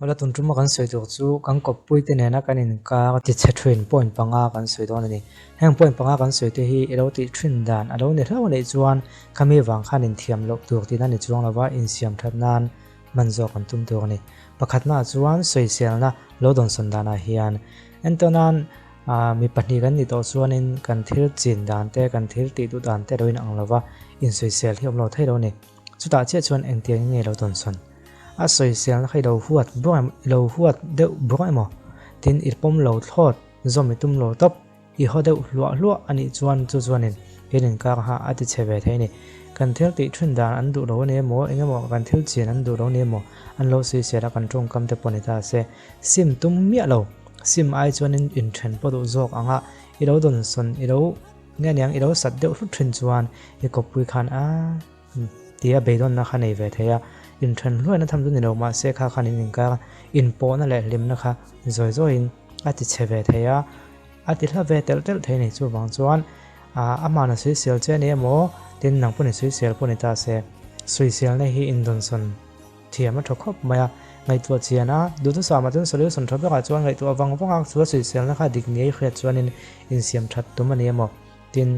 Awla tun tuma kan sawi tur chu kan kawppuite nena kan inkar tichhe thin point panga kan sawi dawn a ni. Heng point panga kan sawi te hi i lo tih thin dan a lo ni hlauh anih chuan khami vang khan inthiam loh tur tihna ni chuang lova insiam that nan hman zawk an tum tur a ni. Pakhatnaah chuan sawiselna lo dawnsawn danah hian entawn mi pahnih kan nih tawh chuanin kan thil chin dan te kan thil tih duh dan te lo inang lova insawisel hi awm lo thei lo a ni. Chutah chiah chuan engtiang nge lo dawnsawn? A sawiselna kha i lo huat buang em? I lo huat deuh buang emaw? Tin, i pawm lo thlawt, zawm i tum lo tawp, i haw deuh hluah hluah a nih chuan chu chuanin in inkar kha a ti chhe ve thei a ni. Kan thil tih thin dan an duh lo a ni emaw, eng emaw kan thil chian an duh lo a ni emaw, an lo sawisel a kan tawngkam te pawh ni ta se. Sim tum miah lo, sim ai chuanin inthen pawh duh zawk ang a, i lo dawnsawn, i lo nge aniang i lo sat deuh hlut thin chuan i kawppui khan a. Tia beidawnna kha nei ve thei a, inthen hluaina tham chu ni lo mahse kha khan in inkar a, inpawhna leh hlimna kha zawi zawiin a ti chhe ve thei a, a ti hla ve telh telh thei a ni. Chuvang chuan amahna suisel che a ni emaw tin nang pawh ni suisel pawh ni ta se, suiselna hi indawnsawn thiam a tha khawp mai a, ngaihtuah chian a, duhthusam ah chuan solution tha berah chuan ngaihtuah vang vang a, chu a suiselna kha dik ni a i hriat chuanin insiam that tum a ni emaw tin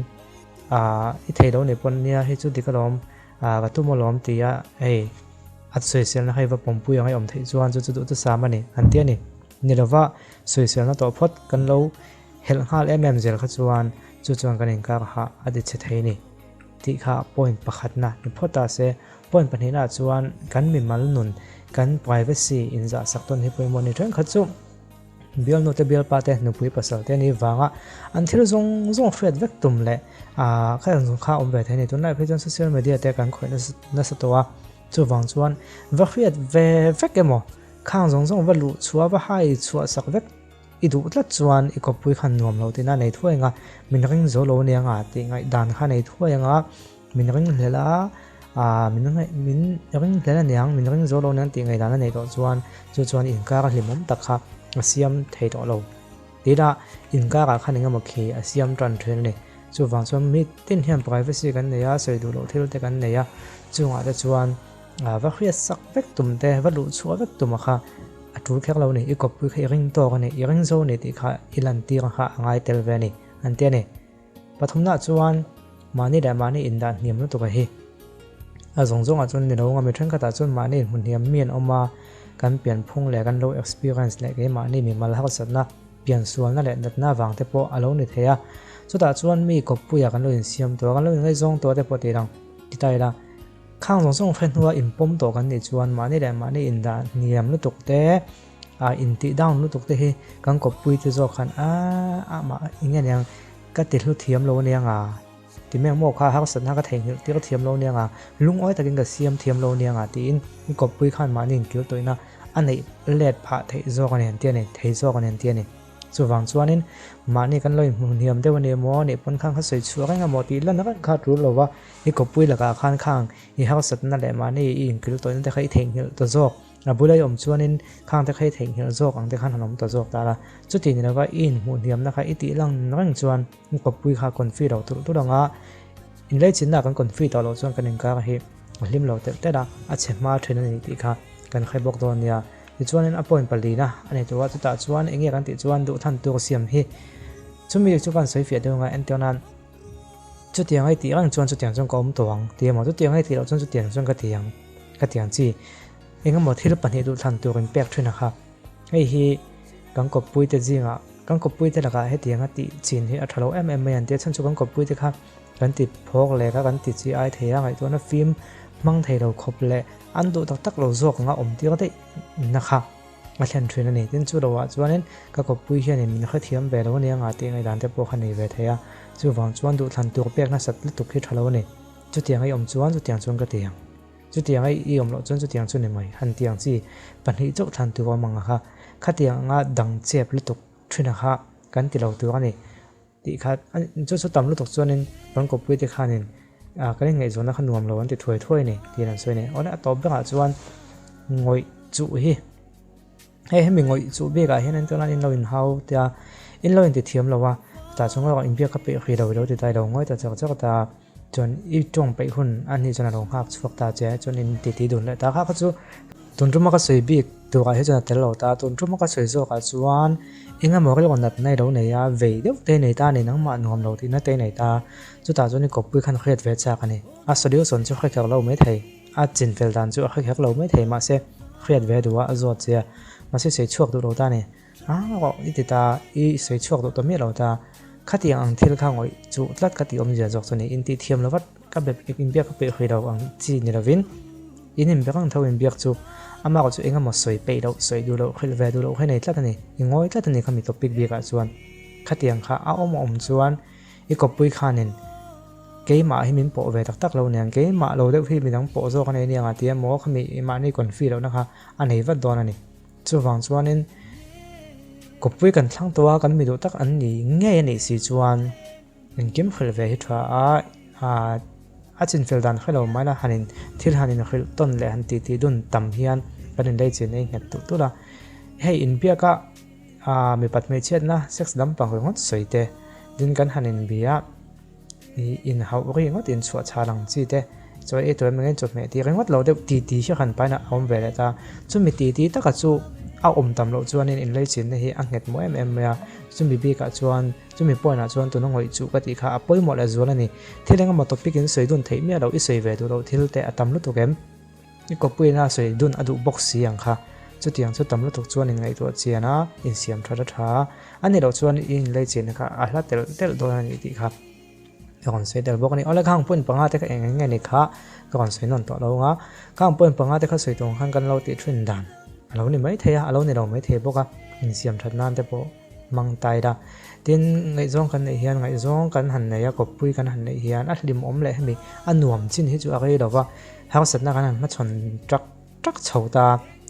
Ahh i thei lo nih pawn nia hei chu dik alawm ahh ka tum alawm ti a hei a sawiselna kha i va pawmpui ang i awm theih chuan chu chu duh chu sam a ni an ti a ni. Ni lova sawiselna tawh phawt kan lo helh nghal em em zel kha chuan chu chuan kan inkar hah a ti chhe thei a ni tih kha point pakhatna ni phawt ta se. Point pahnihna ah chuan kan mimal nun kan privacy inzah sak tawn hi pawimawh a ni thenkhat chu. Bialnu te bialpa te nupui pasal te ni vanga an thil zawng zawng hriat vek tum leh ah kha ang kha awm ve thei a ni. Tunlai phei chuan social media te kan khawih nasa tawh a, chuvang chuan va hriat ve vek emaw khang zawng zawng va luh chhuah va hai chhuah sak vek i duh tlat chuan i kawppui khan nuam lo tihna nei thuai ang a, min ring zo lo ania nga tih ngaihdan kha nei thuai ang a. Min ring hlel a, aah min ngaih min ring hlel aniang, min ring zo lo aniang tih ngaihdan a neih tawh chuan chu chuan inkar a hlimawm tak kha a siam thei tawh lo. Tinah inkarah khan engemaw khi a siam tan thin a ni. Chuvang chuan mi tin hian privacy kan nei a, sawi duh loh thil te kan nei a, chungah te chuan aah va hriat sak vek tum te, va luh chhuah vek tum a kha a tul kher lo a ni. I kawppui kha i ring tawk a ni, i ring zo a ni tih kha i lantir kha a ngai tel ve a ni an ti a ni. Pathumna chuan mahni leh mahni indah hniam lutuk a hi. A zawng zawngah chuan ni lo nga mi thenkhatah chuan mahni inhmu hniam mi an awm a, kan pianphung leh kan lo experience leh keimahni mimal harsatna, piansualna leh natna vang te pawh a lo ni thei a. Chutah chuan mi kawppuia kan lo insiam tawh a, kan lo inngaihzawng tawh te pawh tih lang ti ta ila. Khang zawng zawng hre hnua inpawm tawh kan nih chuan mahni leh mahni indah hniam lutuk te, ah intih down lutuk te hi kan kawppui te zawk khan aaa amah eng nge niang ka ti hlu thiam lo aniang a ti mek maw kha harsatna ka theihnghilh tir thiam lo aniang a lungawi takin ka siam thiam lo aniang a tiin i kawppui khan mahni inkil tawihna a neih let phah theih zawk a ni an ti a ni thei zawk a ni an ti a ni. Chuvang chuanin mahni kan lo inhmu hniam deuh a ni maw nih pawn khan kha sawi chhuah reng a maw tih lan reng kha tul lo va, i kawppui lakah khan khang i harsatna leh mahni i inkil tawihna te kha i theihnghilh ta zawk. A bula i awm chuanin khang te kha i theihnghilh zawk ang te khan han awm ta zawk ta la. Chuti ni lova i inhmuh hniamna kha i tih lang reng chuan i kawppui kha confi lo tulh tulh ang a, inleichinna kan confi tawh loh chuan kan inkar hi a hlim lo telh telh a, a chhe hma thin a ni tih kha kan hre bawk dawn nia. Tichuanin a point palina a nei tur a, chutah chuan eng nge kan tih chuan duhthlan tur siam hi chumi chu kan sawi fiah deuh ang a, entir nan chutiang ai tih reng chuan chutiang chuan ka awm tawh ang tih emaw chutiang ai tih loh chuan chutiang chuan ka ti ang ka ti ang chi engemaw thil pahnih duhthlan tur in pek thin a kha hei hi kan kawppui te zingah kan kawppui te lakah hetiang a tih chin hi a tha lo em em mai an tia chhan chu kan kawppui te kha kan ti phawk leh kha kan ti chi ai thei a ngaihtuahna fim hmang thei lo khawp leh an duh tak tak lo zawk anga awm tir daih na kha a thlen thin a ni. Tin chu loah chuanin ka kawppui hianin min hrethiam ve lo ania nga tih ngaihdan te pawh kha nei ve thei a, chuvang chuan duhthlan tur pek nasat lutuk hi tha lo a ni. Chutiang i awm chuan chutiang chuan ka ti ang. Chutiang i awm loh chuan chutiang chu ni mai. Han tiang chi pahnih chauh thlan tur awm ang a kha. Khatiang anga dang chep lutuk thin a kha kan ti lo tur a ni. Tih kha chu chu tam lutuk chuanin kan kawppui te khanin ah kan inngaihzawnna kha nuam lo an ti thuai thuai a ni tiin an sawi a ni. Awle a tawp berah chuan ngawih chuh hi hei hemi ngawih chuh bikah hian an chuan in lo inhau tia in lo inti thiam lo a chutah chuan ngawi inbiak kha peih hrih lo ilo ti ta ilo ngawi ta chak chak ta chuan i tawng peih hun a nih chuan a lo nghak chhuak ta che chuan in titi dun leh ta kha kha chu. Tun tuma ka sawi bik turah hi chuan a tel lo ta, tun tuma ka sawi zawkah chuan eng emaw rilru natna i lo nei a, vei deuh te i nei ta a ni, nangmah nuam lo tihna te i nei ta, chutah chuan i kawppui khan hriat ve chak a ni. A solution chu hre kher lo maithei, a chinfel dan chu a hre kher lo maithei, mahse hriat ve duh a, a zawt che a, mahse sawi chhuak duh lo ta a ni. A rawh i ti ta, i sawi chhuak duh ta miah lo ta, khatiang ang thil kha ngawih chuh tlat ka tih awmzia zawk chu a ni, intihthiam lo vat ka be inbiak ka peih hrih lo ang chi ni lovin in inbiak ang tho inbiak chu amah erawh chu eng emaw sawi peih loh, sawi duh loh, hrilh ve duh loh hi nei tlat a ni, i ngawi tlat a ni khami topic bikah chuan khatiang kha a awm a awm chuan i kawppui khanin keimah hi min pawh ve tak tak lo nen keimah lo deuh hi midang pawh zawk a nei aniang a ti emaw khami mahni confi lohna kha a nei vat dawn a ni. Chuvang chuanin kawppui kan thlang tawh a, kan mi duh tak an ni ngei a nih si chuan engkim hrilh ve hi tha a, ah a chinfel dan hre lo mai la han in thil han inhrilh tawn leh han titi dun tam hian kan inlei chin a inghet tulh tulh a. Hei inbiak a ah mipat hmeichhiatna sex lampang ringawt sawi te din kan han inbia a. Ih inhauh ringawt inchhuah chhal ang chi te chawi ei tur emaw chawhmeh tih ringawt lo deuh ti ti hi han pain a awm ve leh ta. Chumi ti ti taka chu a awm tam loh chuanin inleichhinna hi a nghet mawh em em mai a. Chumi bikah chuan chumi point ah chuan tuna ngawih chuh ka tih kha a pawimawh leh zual a ni. Thil engemaw topic in sawi dun theih miah loh i sawi ve duh loh thil te a tam lutuk em? I kawppuiin a sawi dun a duh bawk si ang kha. Chutiang chu tam lutuk chuan inngaihtuah chian a, insiam that a tha a. A nih loh chuan i inleichhinna kha a hla telh telh dawn a ni tih kha ka rawn sawi tel bawk a ni. Awle khang point panga te kha eng eng nge ni kha ka rawn sawi nawn tawh lo ang a. Khang point panga te kha sawi tur ang khan kan lo tih thin dan a lo ni maithei a, a lo ni lo maithei bawk a. Insiam that nan te pawh mang tai la. Tin, ngaihzawng kan neih hian ngaihzawng kan han nei a, kawppui kan han neih hian a hlimawm leh hemi a nuam chin hi chu a rei lo va. Harsatna kan han hmachhawn ṭak ṭak chho ta.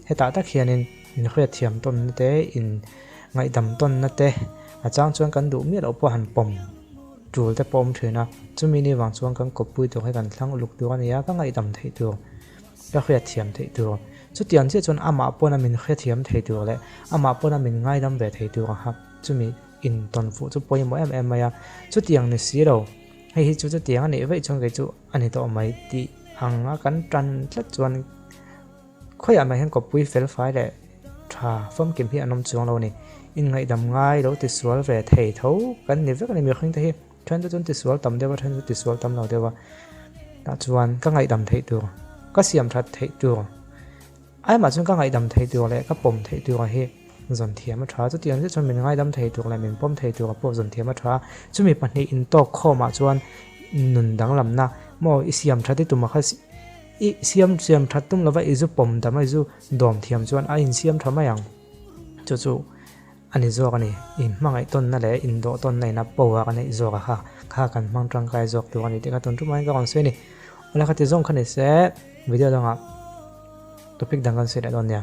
Hetah tak hianin inhriatthiam tawnna te, in ngaihdam tawnna te a chang chuan kan duh miah loh pawh han pawm ṭul te pawh awm ṭhin a. Chumi ni vang chuan kan kawppui tur hi kan thlang uluk tur a ni a, ka ngaihdam theih tur, ka hriatthiam theih tur. Chutiang chiah chuan amah pawn a min hrethiam thei tur leh amah pawn a min ngaidam ve thei tur ang kha chumi intawn fuh chu pawimawh em em mai a. Chutiang ni si lo. Hei hi chu chutiang a nih vaih chuan kei chu a ni tawh mai tih ang a kan tan tlat chuan khawiah mai hian kawppui fel fai leh tha famkim hi an awm chuang lo a ni. Inngaihdam ngai lo tisual ve thei tho kan ni vek a ni mihring te hi. Then te chuan tisual tam deuh a then chu tisual tam lo deuh a. Tah chuan ka ngaihdam theih tur ka siam that theih tur Aimah chuan ka ngaihdam thei tur leh ka pawm theih tura hi zawn thiam a tha. Chutiang zet chuan min ngaidam thei tur leh min pawm thei tura pawh zawn thiam a tha. Chumi pahnih intawk khawmah chuan nun danglamna maw i siam that i tum a kha i siam siam that tum lova i zu pawm dam a i zu dawm thiam chuan a insiam tha mai ang. Chu chu a ni zawk a ni. Inhmangaih tawnna leh indawh tawnna ina power a neih zawk a kha kha kan hmang tangkai zawk tur a ni tih kha tun tumah hian ka rawn sawi a ni. Awle khati zawng kha ni se video dangah topic dang kan sawi leh dawn nia.